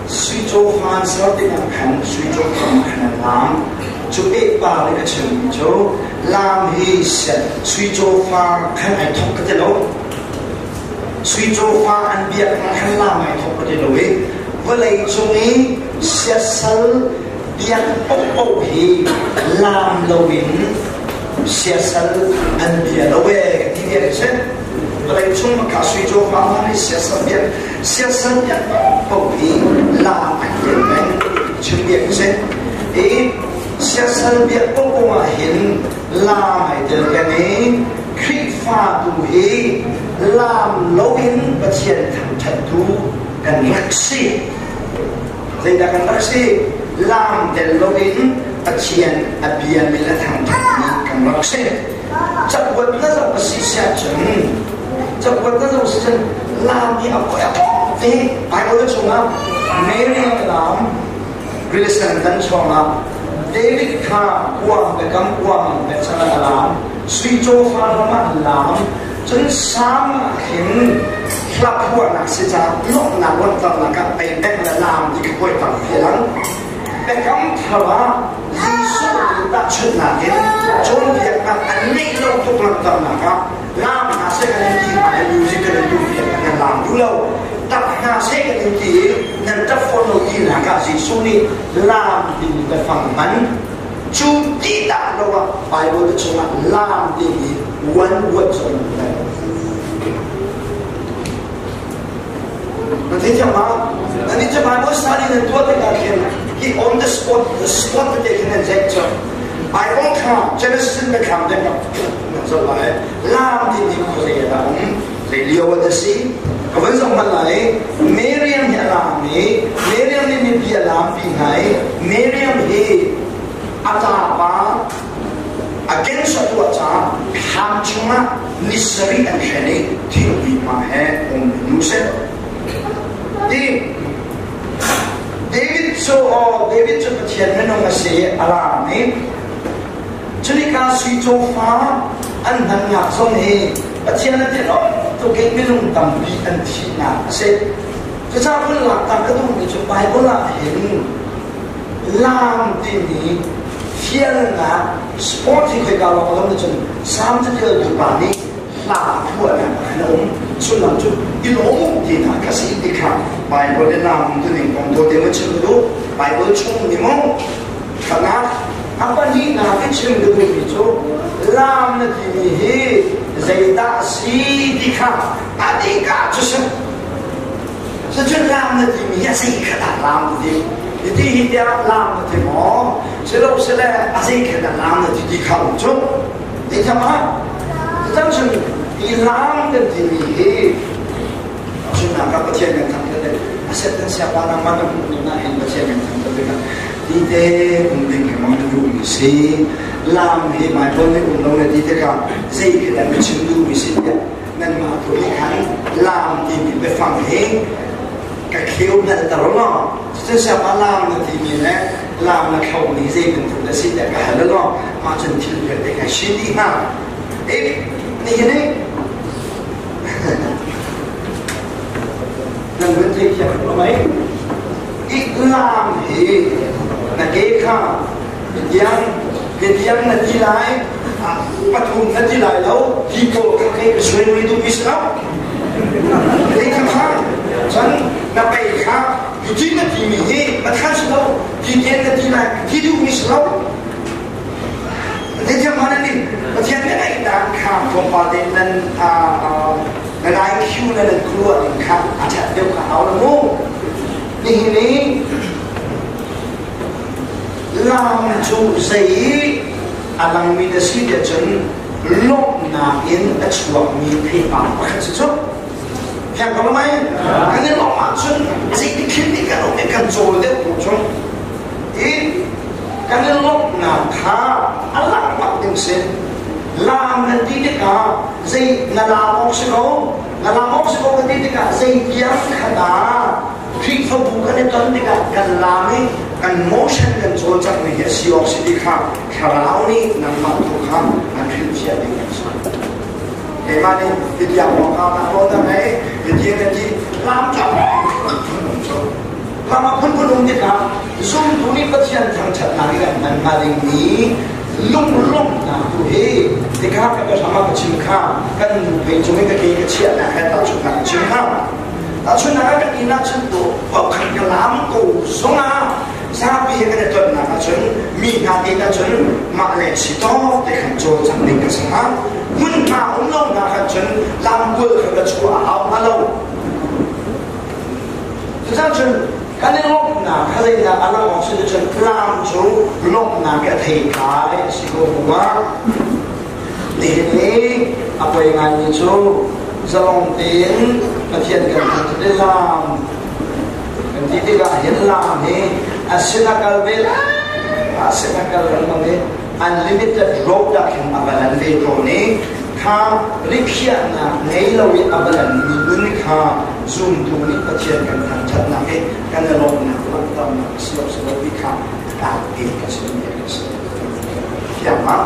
Sui cawfa an ser tikah khan sui cawfa khan an laam. Cu pehpar i ka chimmi cu laam hi sui cawfa khan ai thawk ka ti lo. Sui cawfa an biaknak khan laam ai thawk ka ti lo i vawlei cung i siasal biak paohpaoh hi laam loin siasal an bia lo ee ka ti bia ka si. Vawlei chung ka sui cawfa hmang hi siasal biak siasal biak paoh hi laam an tel peng chim bia ka si. I siasal biak paohpaoh ah hin laam ai tel peng i Khrihfa tu hi laam loin Pathian thangṭhattu kan rak si. Zeidah kan rak si? Laam tel loin Pathian a biami le thangṭhatmi kan rak si. Cakuat na zoh a si siahcun cakuat na zoh si cun laam hi a koi a te Bible chungah Mary a laam Rilisen dan chungah David kha kuang biakam kuang pekchanh a laam sui cawfa ram ah an laam cun Salm ah khin hla phuahnak si caah lawmhnak langhternak ah pei bek le laam ti kha hawi tampi a lang. Biakam thar ah Jesuh nih tahchunhnak in cawnpiaknak an ngeih lo tuk langhternak ah laam hna seh kan in ti hna i music kan in duhpiak nan laam duh lo. Tap hna seh kan in ti i nan tap fawn lo tinak ah Jesuh nih laam timi biafang hman cu ti dah lo ah Bible chungah laam timi one word zong an hman. Nan thei thiam ma? Nan nih cu Bible study nan tuah tikah khin hi on the spot the spot tete khin nan zeih cu. Bible kha Genesis in biathlam te nan zoh lai. Laam timi khuazei ah dah um? Zei lio ah dah si? Ka van zoh hmanh lai. Miriam hi a laam i Miriam nih mipi a laampi hna i Miriam hi a ṭapa against a tuah caah thlam chungah ni sarih an hren i thingpi hma he um nu seh. Ti David cu aw David cu Pathian minung a si i a laam i cunika sui cawfa an hmannak zong hi Pathian a ti lo tuk i minung tampi an thihnak a si. Cucaah vun lak ta ka duhmi cu Bible ah hin laam timi fialnak sport hi khoika lawng a um cun Salm catialtu pa nih hla phuahnak ah a um sullam cu i lawm tinak kha si ti kha Bible le laam tuning kong tawte ma chim duh Bible chung ni maw khanak a pahnihnak i chim ka duhmi cu laam na timi hi zeidah si ti kha a dika cu si Cucun laam na timi hi a zei kha dah laam na ti? Hiti hi tiah laam na ti maw? Silosile a zei kha dah laam na ti ti kha um cu. Ti thiam ah? Cutan cun hi laam kan timi hi chunnak ah Pathian kan thangṭhat le a set kan siapa nangmah na hmuh ning ah hin Pathian kan thangṭhat tikah ti te um ding hi mang na duhmi si. Laam hi Bible nih um lo na ti tikah zei khi dah na chim duhmi si tiah nanmah tu nih khan laam timi biafang hi ka kheu hngalter law cucun siapa laam na timi le laam na thlauhmi zei bantuk na si tiah ka hal law mah cun thil vialte kai sin dih hna eh nihin ni nan vun thei thiam lo mei i laam hi na ke kha Biatiang biatiang na ti lai, pathum na ti lai lo, hi pawl kha kei ka suai rui duhmi si lo. Kei kha kha, cun na pei kha hi na timi hi pathan si lo, hi tian na ti lai, hi duhmi si lo. Zeitiang hmanh nih Pathian na ngaihnak kha tlawmpal te nan nan IQ na nan khuaruah ning kha a ṭhat deuh kha hau lo mu. Nihin i Lam cu zei a langmi na si tiah cun lawmhnak in a chuakmi theipar pakhat si cu. Fiang ko mei? Kan i lawmh ahcun zeitik khin nih kan um i kan cawl deuh ko cu. I kan i lawmhnak kha a lang bak ding si. Lam nan ti tikah zei na laam awk si ko, na laam awk si ko kan ti tikah zei tiang kha dah Khrihfabu kan i ton tikah kan laam i kan motion kan cawlcanghmi hi a si awk si ti kha thlarau nih nangmah tu kha an hrilhfiah ding an si. Keimah nih hitiang lawng ka na rawn a ngei, hitiang na ti, laam tlak Lam a phunphun um tikah zumtu nih Pathian thangṭhatnak i kan hman hnga dingmi lunglawmhnak tu hi tikha ka biahram ah ka chim kha, kan nuphei cung i ka ke ka chiahnak he tahchunhnak ka chim kha. Tahchunhnak ah kan inn ah cun khan ka lam ko zongah zapi he kan i tonnak ahcun mi hna te ahcun mah le si tawk te khan cawlcang ding ka si hnga. Hmunhma um lo hna khan cun lamkual kha ka chuah a hau hnga lo. Cucaah cun kan i lawmhnak kha zeidah a lang awk si cun lam cu lawmhnak i a theitlai a si ko rua. Nihin i a poi ngaimi cu zalong tein Pathian kan thangṭhat i lam kan ti tikah hin lam hi a sin a kal ve a sin a kal lengmang i unlimited road ah khin a va lan ve tawn i kha rikhiahnak ngei lo i a va lanmi nun kha zumtu nih Pathian kan thangṭhatnak i kan i lawmhnak langhternak a si lo si lo ti kha tlak te ka chimmi a si. Fiang ma?